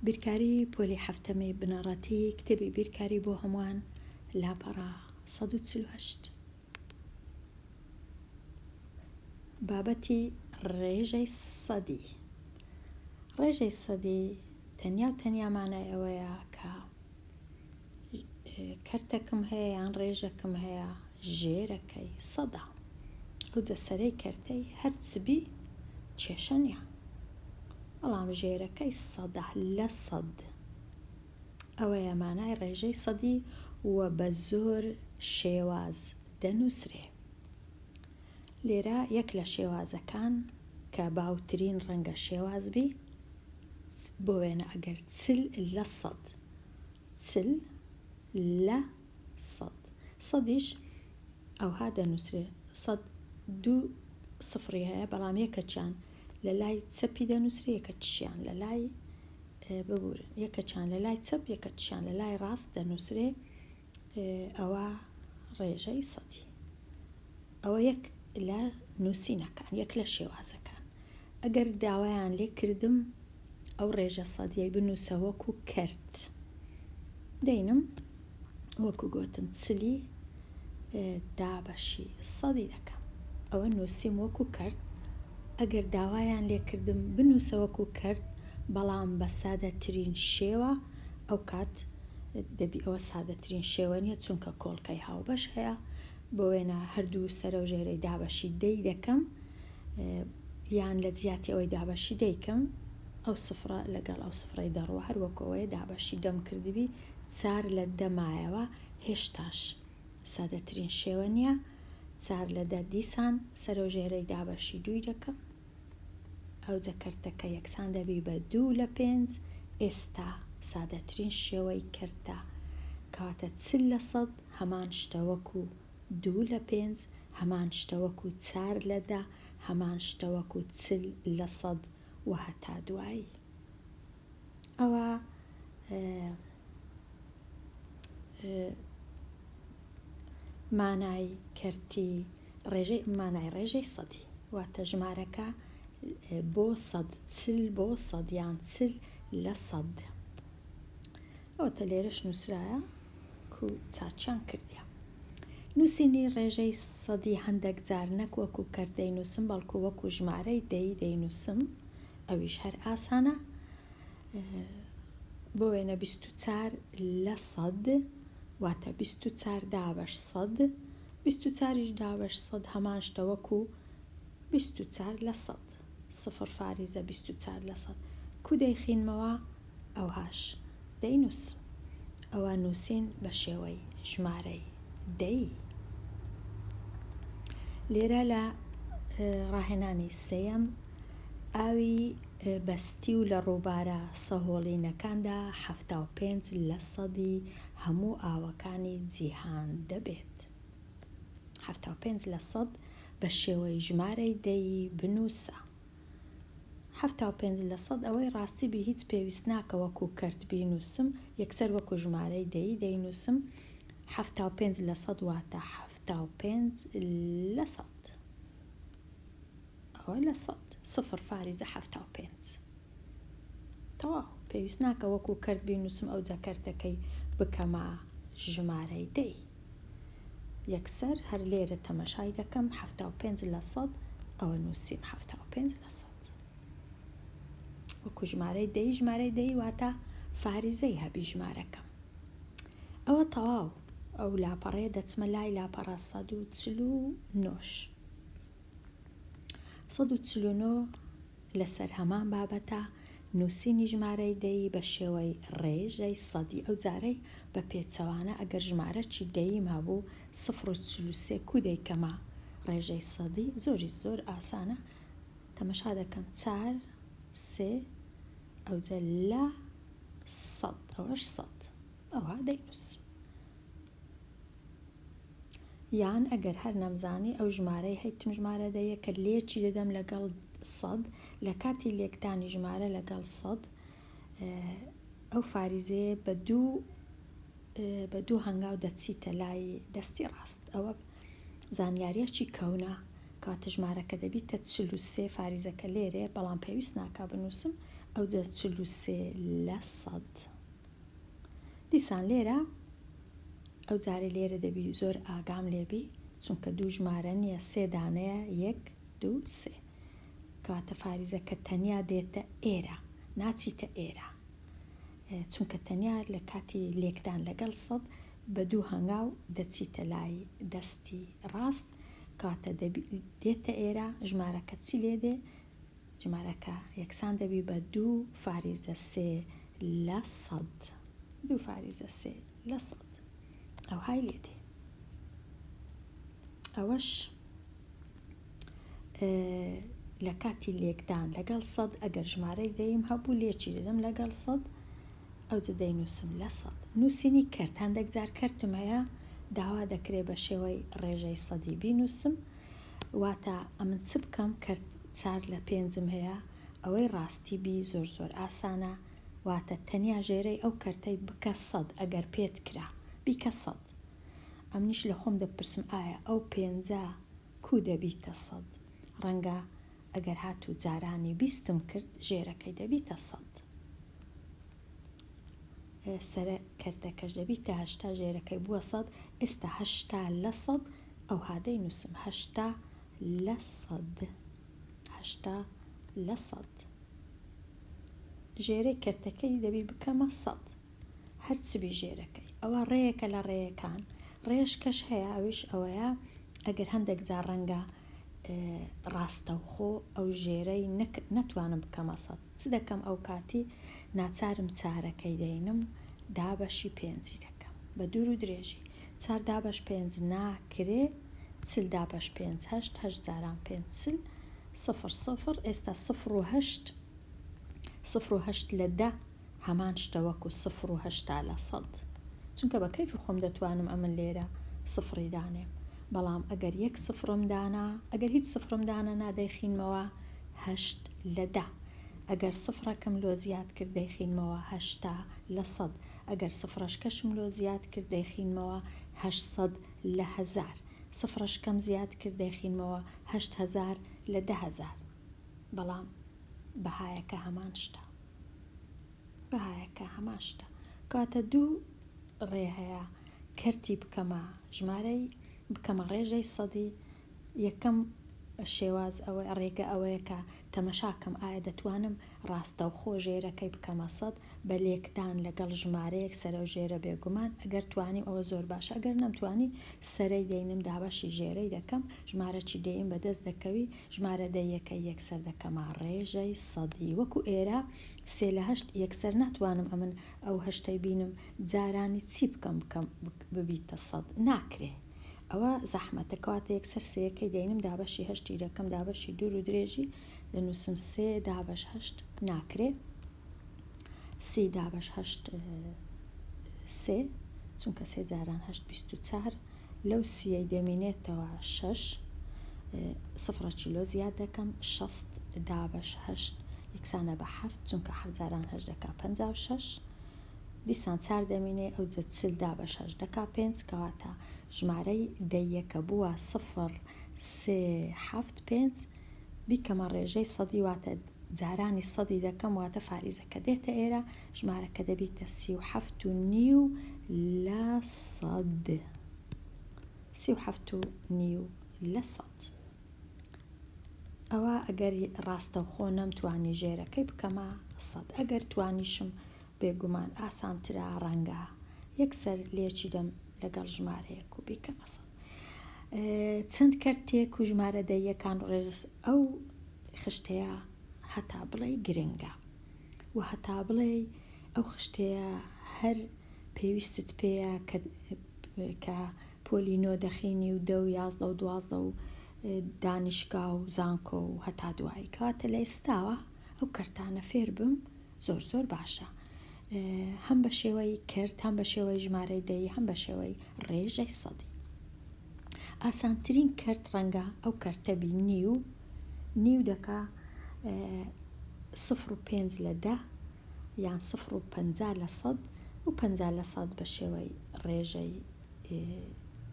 بیرکاری پۆلی حەفتەمی بنەڕەتی کتێبی بیرکاری بۆ هەمووان لاپەڕە 148 بابەتی ڕێژەی سەدی ڕێژەی سەدی تەنیا و تەنیا مانای ئەوەیە کە کەرتەکم هەیە یان ڕێژەکم هەیە ژێرەکەی سەدا ئەو جەسەرەی کەرتەی هەرچ بی کێشە نیە بەڵام ژێرەکەی سەدە لە سەد ئەوەیە مانای ڕێژەی سەدی و بە زۆر شێواز دەنووسرێ لێرە یەک لە شێوازەکان کە باوترین ڕەنگە شێواز بی بۆ وێنە ئەگەر 40 لە سەد 40 لە سەد سەدیش ئەوها دەنووسرێ سەد دوو سفری هەیە بەڵام یەکەکیان لە لای چەپی دەنووسرێ یەکەکیشیان لە لای ببورن یەکەکیان لە لای چەپ یەکەکیشیان لە لای ڕاست دەنووسرێ ئەوە ڕێژەی سەدی ئەوە یەک لە نووسینەکان یەک لە شێوازەکان ئەگەر داوایان لێ کردم ئەو ڕێژە سەدیەی بنووسە وەکو کەرت دەینم وەکو گۆتم چلی دابەشی سەدی دەکەم ئەوە نووسیم وەکو کەرت ئەگەر داوایان لێ کردم بنووسە وەکو کەرت بەڵام بە سادەترین شێوە ئەو کات دەبی ئەوە سادەترین شێوە نییە چونکە کۆڵکەی هاوبەش هەیە بۆ وێنە هەردوو سەرە و ژێرەی دابەشی دەی دەکەم یان لە جیاتی ئەوەی دابەشی دەیکەم ئەو سفرە لەگەڵ ئەو سفرەی دەڕوە هەر وەکو ئەوەیە دابەشی دەم کردبی چار لە دە مایەوە هێشتاش سادەترین شێوە نییە چار لە دە دیسان سەرەو ژێرەی دابەشی دووی دەکەم ئەوجە کەرتەکە یەکسان دەبی بە دوو لە پێنج ئێستا سادەترین شێوەی کەرتە کەواتە 40 لە سەد هەمان شتە وەکو دوو لە پێنج هەمان شتە وەکو چار لە دە هەمان شتە وەکو 40 لە سەد و هەتا دوایی ئەوە مانای کەرتی ڕێژەی مانای ڕێژەی سەدی واتە ژمارەکە بۆ سەد چل بۆ سەد یان چل لە سەد ئەوەتە لێرەش نووسرایە کو چاچیان کردیە نووسینی ڕێژەی سەدی هەندێک جار نەک وەکو کەرت دەینووسم بەڵکو وەکو ژمارەی دەی دەینووسم ئەویش هەر ئاسانە بۆ وێنە 24 لە سەد واتە 24 دابەش سەد 24یش دابەش سەد هەمان شتە وەکو 24 لە سەد سفر فاریزە 24 لە سەد کو دەیخینمەوە ئەوهاش دەینووسم ئەوە نووسین بە شێوەی ژمارەی دەی. لێرە لە ڕاهێنانی سێیەم ئاوی بەستیو لە ڕووبارە سەهۆڵینەکاندا 75 لە سەدی هەموو ئاوەکانی جیهان دەبێت. 75 لە سەد بە شێوەی ژمارەی دەیی بنووسە. 75 لە سەد ئەوەی ڕاستی بی هیچ پێویست ناکە وەکو کەرت بینووسم یەکسەر وەکو ژمارەی دەیی دەینووسم 75 لە سەد واتە 75 لە سەد ئەوە لە سەد سفر فاریزە 75 تەواو پێویست ناکە وەکو کەرت بینووسم ئەوجا کەرتەکەی بکەمە ژمارەی دەی یەکسەر هەر لێرە تەمەشای دەکەم 75 لە سەد ئەوە نووسیم 75 لە سەد وەکو ژمارەی دەی ژمارەی دەی واتە فاریزەی هەبی ژمارەکەم ئەوە تەواو ئەو لاپەڕەیە دەچمە لای لاپەڕە 149 149 لەسەر هەمان بابەتە نووسینی ژمارەی دەیی بە شێوەی ڕێژەی سەدی ئەو جارەی بە پێچەوانە ئەگەر ژمارەکی دەییم هەبوو سفر و 43 کو دەیکەمە ڕێژەی سەدی زۆری زۆر ئاسانە تەمەشا دەکەم چار سێ ئەوجە لە سەد ئەوەش سەد ئەوها دەینووسم یان ئەگەر هەر نەمزانی ئەو ژمارەی هەیتم ژمارە دەیە کە لێکی دەدەم لەگەڵ سەد لە کاتی لێکدانی ژمارە لەگەڵ سەد ئەو فاریزەیە بە دوو بە دوو هەنگاو دەچیتە لای دەستی ڕاست ئەوە زانیاریەکی کەونە کاتە ژمارەکە دەبیتە 43 فاریزەکە لێرێ بەڵام پێویست ناکا بنووسم. ئەوجە 43 لە سەد. دیسان لێرە ئەو جارەی لێرە دەبی زۆر ئاگام لێبی چونکە دوو ژمارە نییە سێ دانەیە یەک دوو سێ کەواتە فاریزەکە تەنیا دێتە ئێرە ناچیتە ئێرە چونکە تەنیا لە کاتی لێکدان لەگەڵ سەد بە دوو هەنگاو دەچیتە لای دەستی ڕاست کەواتە دێتە ئێرە ژمارەکە چی لێ دێ ژمارەکە یەکسان دەبی بە دوو فاریزە سێ لە سەد. دوو فاریزە سێ لە سەد. ئەوهای لێ دێ. ئەوەش لە کاتی لێکدان لەگەڵ سەد ئەگەر ژمارەی دەیم هەبوو لێکی دەدەم لەگەڵ سەد ئەوجە دەینووسم لە سەد. نووسینی کەرت هەندێک جار کەرتم هەیە داوا دەکرێ بە شێوەی ڕێژەی سەدی بینووسم واتە ئەمن چ بکەم کەرت چار لە پێنجم هەیە ئەوەی ڕاستی بی زۆر زۆر ئاسانە واتە تەنیا ژێرەی ئەو کەرتەی بکە سەد ئەگەر پێت کرا بیکە سەد ئەمنیش لە خۆم دەپرسم ئایا ئەو پێنجە کو دەبیتە سەد ڕەنگە ئەگەر هاتوو جارانی بیستم کرد ژێرەکەی دەبیتە سەد سەرە کەرتەکەش دەبیتە 80 ژێرەکەی بووە سەد ئێستا 80 لە سەد ئەوها دەینووسم 80 لە سەد 80 لە سەد ژێرەی کەرتەکەی دەبی بکەمە سەد هەر چ بی ژێرەکەی ئەوە ڕێیەکە لە ڕێیەکان ڕێشکەش هەیە ئەویش ئەوەیە ئەگەر هەندێک جار ڕەنگە ڕاستەوخۆ ئەو ژێرەی نەتوانم بکەمە سەد چ دەکەم ئەو کاتی ناچارم چارەکەی دەینم دابەشی پێنجی دەکەم بە دوور و درێژی چار دابەش پێنج ناکرێ چل دابەش پێنج هەشت هەشت جاران پێنج چل سفر سفر ئێستا سفر و هەشت سفر و هەشت لە دە هەمان شتە وەکو سفر و 80 لە سەد چونکە بە کەیفی خۆم دەتوانم ئەمن لێرە سفری دانێم بەڵام ئەگەر یەک سفرم دانا ئەگەر هیچ سفرم دانەنا دەیخینمەوە هەشت لە دە ئەگەر سفرەکەم لۆ زیاد کرد دەیخینمەوە 80 لە سەد ئەگەر سفرەشکەشم لۆ زیاد کرد دەیخینمەوە 800 لە هەزار سفرەشکەم زیاد کرد دەیخینمەوە 8000 لە 10,000 بەڵام بەهایەکە هەمان شتە بەهایەکە هەمان شتە کەواتە دوو ڕێ هەیە کەرتی بکەمە ژمارەی بکەمە ڕێژەی سەدی یەکەم شێواز ئەوە ڕێگە ئەوەیە کە تەمەشاکەم ئایا دەتوانم ڕاستەوخۆ ژێرەکەی بکەمە سەد بە لێکدان لەگەڵ ژمارەیەک سەرە و ژێرە بێگومان ئەگەر توانیم ئەوە زۆر باشە ئەگەر نەمتوانی سەرەی دەینم دابەشی ژێرەی دەکەم ژمارەکی دەیم بەدەست دەکەوی ژمارە دەیەکەی یەکسەر دەکەمە ڕێژەی سەدی وەکو ئێرە سێ لە هەشت یەکسەر ناتوانم ئەمن ئەو هەشتەی بینم جارانی چی بکەم بکەم ببیتە سەد ناکرێ ئەوە زەحمەتە کەواتە یەکسەر سێیەکەی دەینم دابەشی هەشتی دەکەم دابەشی دوور و درێژی دەنووسم سێ دابەش هەشت ناکرێ سی دابەش هەشت سێ چونکە سێ جاران هەشت 24 لەو سیەی دەمینێتەوە شەش سفرە کیلۆ زیاد دەکەم شەست دابەش هەشت یەکسانە بە حەفت چونکە حەفت جاران هەشت دەکا 56 دیسان چار دەمینێ ئەوجە چل دابەش هەشت دەکا پێنج کەواتە ژمارەی دەیەکە بووە سفر سێ حەفت پێنج بیکەمە ڕێژەی سەدی واتە جارانی سەدی دەکەم واتە فاریزەکە دێتە ئێرە ژمارەکە دەبیتە 37 و نیو لە سەد 37 و نیو لە سەد ئەوە ئەگەر ڕاستەوخۆ نەمتوانی ژێرەکەی بکەمە سەد ئەگەر توانیشم بێگومان ئاسانترە ڕەنگە یەکسەر لێکی دەم لەگەڵ ژمارەیەک و بیکەمە سەد چەند کەرتێک و ژمارە دەیەکان و ڕێز ئەو خشتەیە هەتا بڵێی گرنگە و هەتا بڵێی ئەو خشتەیە هەر پێویستت پێیە کە کە پۆلی نۆ دەخینی و دە و یازدە و دوازدە و دانیشگا و زانکۆ و هەتا دوایی کەواتە لە ئێستاوە ئەو کەرتانە فێر بم زۆر زۆر باشە هەم بە شێوەی کەرت هەم بە شێوەی ژمارەی دەیی هەم بە شێوەی ڕێژەی سەدی ئاسانترین کەرت ڕەنگە ئەو کەرتە بی نیو نیو دەکا سفر و پێنج لە دە یان سفر و پەنجا لە سەد و پەنجا لە سەد بە شێوەی ڕێژەی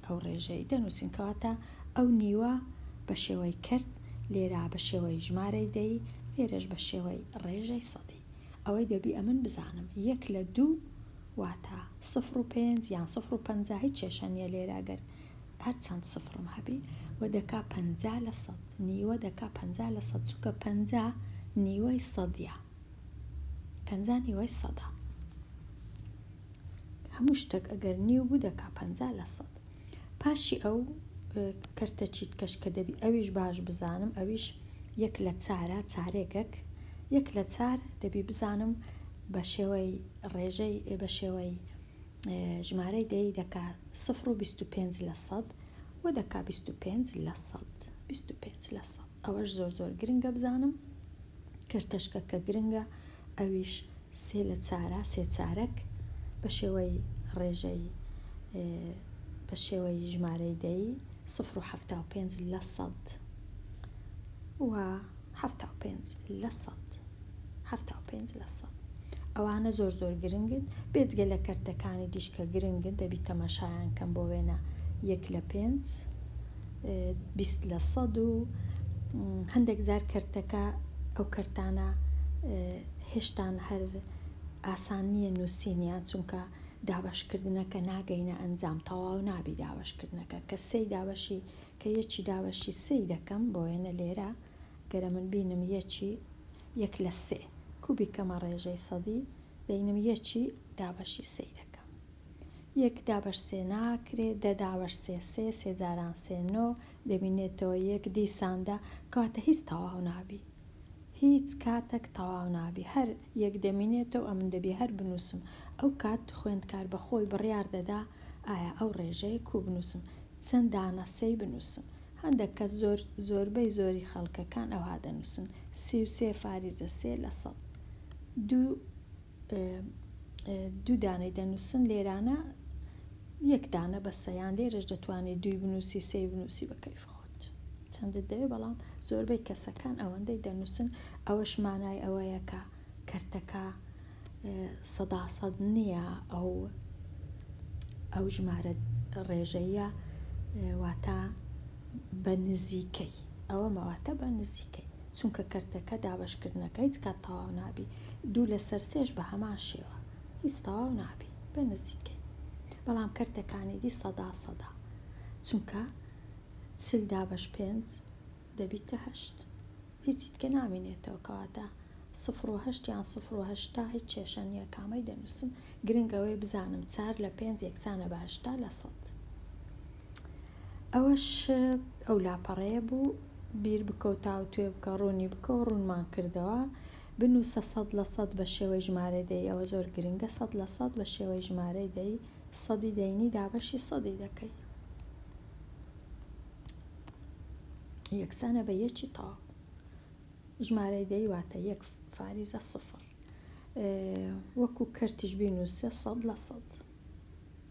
ئەو ڕێژەی دەنووسین کەواتە ئەو نیوە بە شێوەی کەرت لێرە بە شێوەی ژمارەی دەی لێرەش بە شێوەی ڕێژەی سەدی. ئەوەی دەبی ئەمن بزانم یەک لە دوو واتە سفر و پێنج یان سفر و 50 هیچ کێشە نییە لێرە گەر هەر چەند سفرم هەبی و دەکا 50 لە سەد نیوە دەکا 50 لە سەد چونکە 50 نیوەی سەدیە 50 نیوەی سەدە هەموو شتەک ئەگەر نیو بوو دەکا 50 لە سەد پاشی ئەو کەرتە چیتکەش کە دەبی ئەویش باش بزانم ئەویش یەک لە چارە چارێگەک یەک لە چار دەبی بزانم بە شێوەی ڕێژەی بە شێوەی ژمارەی دەی دەکا سفر و 25 لە سەد و دەکا 25 لە سەد 25 لە سەد ئەوەش زۆر زۆر گرنگە بزانم کەرتەشکە کە گرنگە ئەویش سێ لە چارە سێ چارەک بە شێوەی ڕێژەی بە شێوەی ژمارەی دەی سفر و 75 لە سەد و 75 لە سەد 75 لە سەد ئەوانە زۆر زۆر گرنگن بێجگە لە کەرتەکانی دیش کە گرنگن دەبی تەماشایان کەم بۆ وێنە یەک لە پێنج 20 لە سەد و هەندێک جار کەرتەکە ئەو کەرتانە هێشتان هەر ئاسان نییە نووسینیان چونکە دابەشکردنەکە ناگەینە ئەنجام تەواو نابی دابەشکردنەکە کە سێی دابەشی کە یەکی دابەشی سێی دەکەم بۆ وێنە لێرە گەرە من بینم یەکی یەک لە سێ کو بیکەمە ڕێژەی سەدی دەینم یەکی دابەشی سێی دەکەم یەک دابەش سێ ناکرێ دە دابەش سێ سێ سێ جاران سێ نۆ دەمینێتەوە یەک دیسان دە کەواتە هیچ تەواو نابی هیچ کاتەک تەواو نابی هەر یەک دەمینێتەوە ئەمن دەبی هەر بنووسم ئەو کات خوێندکار بە خۆی بڕیار دەدا ئایا ئەو ڕێژەیە کوو بنووسم چەند دانە سێی بنووسم هەندێک کەس زۆر زۆربەی زۆری خەڵکەکان ئەوها دەنووسن 33 فاریزە سێ لە سەد دوو دوو دانەی دەنووسن لێرانە یەک دانە بەسە یان لێرەش دەتوانێت دووی بنووسی سێی بنووسی بە کەیف خۆت چەندت دەوێت بەڵام زۆربەی کەسەکان ئەوەندەی دەنووسن ئەوەش مانای ئەوەیە کە کەرتەکە سەدا سەد نییە ئەو ئەو ژمارە ڕێژەیە واتە بە نزیکەی ئەوە مەواتە بە نزیکەی چونکە کەرتەکە دابەشکردنەکە هیچ کات تەواو نابی دوو لەسەر سێش بە هەمان شێوە هیچ تەواو نابی بە نزیکەی بەڵام کەرتەکانی دی سەدا سەدا چونکە چل دابەش پێنج دەبیتە هەشت هیچی تکە نامینێتەوە کەواتە سفر و هەشت یان سفر و هەشتا هیچ کێشە نییە کامەی دەنووسم گرنگ ئەوەیە بزانم چار لە پێنج یەکسانە بە هەشتا لە سەد ئەوەش ئەو لاپەڕەیە بوو بیر بکە و تاوتوێ بکە ڕوونی بکە و ڕوونمان کردەوە بنووسە سەد لە سەد بە شێوەی ژمارەی دەی ئەوە زۆر گرنگە سەد لە سەد بە شێوەی ژمارەی دەی سەدی دەینی دابەشی سەدی دەکەی یەکسانە بە یەکی تەواو ژمارەی دەی واتە یەک فاریزە سفر وەکو کەرتیش بینووسە سەد لە سەد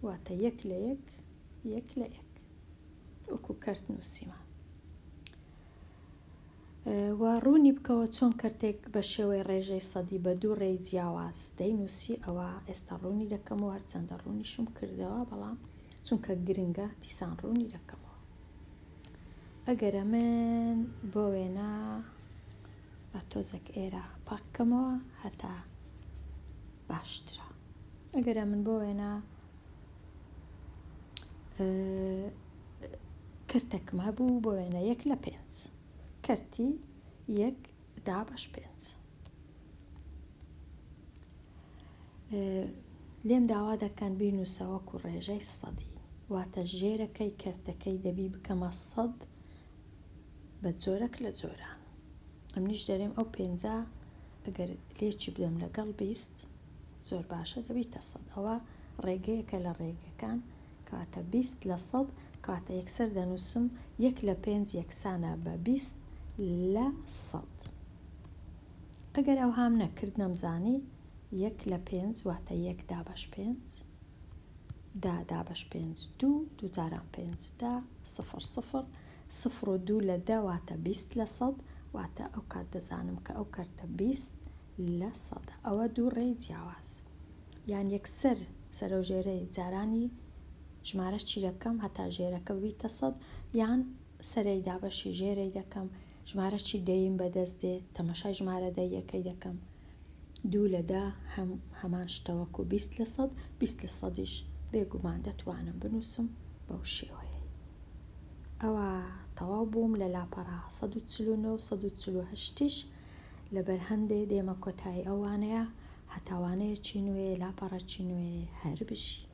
واتە یەک لە یەک یەک لە یەک وەکو کەرت نووسیمان و ڕوونی بکەوە چۆن کەرتێک بە شێوەی ڕێژەی سەدی بە دوو ڕێی جیاواز دەینووسی ئەوە ئێستا ڕوونی دەکەمەوە هەرچەندە ڕوونیشم کردەوە بەڵام چونکە گرنگە دیسان ڕوونی دەکەمەوە ئەگەرە من بۆ وێنە بە تۆزێک ئێرە پاککەمەوە هەتا باشترە ئەگەرە من بۆ وێنە کەرتێکم هەبوو بۆ وێنە یەک لە پێنج کەرتی یەک دابەش پێنج لێم داوا دەکەن بینووسە وەکو ڕێژەی سەدی واتە ژێرەکەی کەرتەکەی دەبی بکەمە سەد بە جۆرەک لە جۆران ئەمنیش دەرێم ئەو پێنجا ئەگەر لێکی بدەم لەگەڵ بیست زۆر باشە دەبیتە سەد ئەوە ڕێگەیەکە لە ڕێگەکان کەواتە 20 لە سەد کەواتە یەکسەر دەنووسم یەک لە پێنج یەکسانە بە 20 لە سەد ئەگەر ئەوهام نەکرد نەمزانی یەک لە پێنج واتە یەک دابەش پێنج دا دابەش پێنج دوو دوو جاران پێنج دە سفر سفر سفر و دوو لە دە واتە 20 لە سەد واتە ئەو کات دەزانم کە ئەو کەرتە 20 لە سەدە ئەوە دوو ڕێی جیاواز یان یەکسەر سەرەوژێرەی جارانی ژمارە چی دەکەم هەتا ژێرەکە ببیتە سەد یان سەرەی دابەشی ژێرەی دەکەم ژمارە چی دەیم بەدەست دێ تەمەشای ژمارە دەیەکەی دەکەم. دوو لە دە هەم هەمان شتە وەکو 20 لە سەد، 20 لە سەدیش بێگومان دەتوانم بنووسم بەو شێوەیەی. ئەوا تەواو بووم لە لاپەڕە 149 و 148 یش لەبەر هەندێ دێمە کۆتایی ئەو وانەیە هەتا وانەیەکی نوێ لاپەڕەکی نوێ هەر بژی.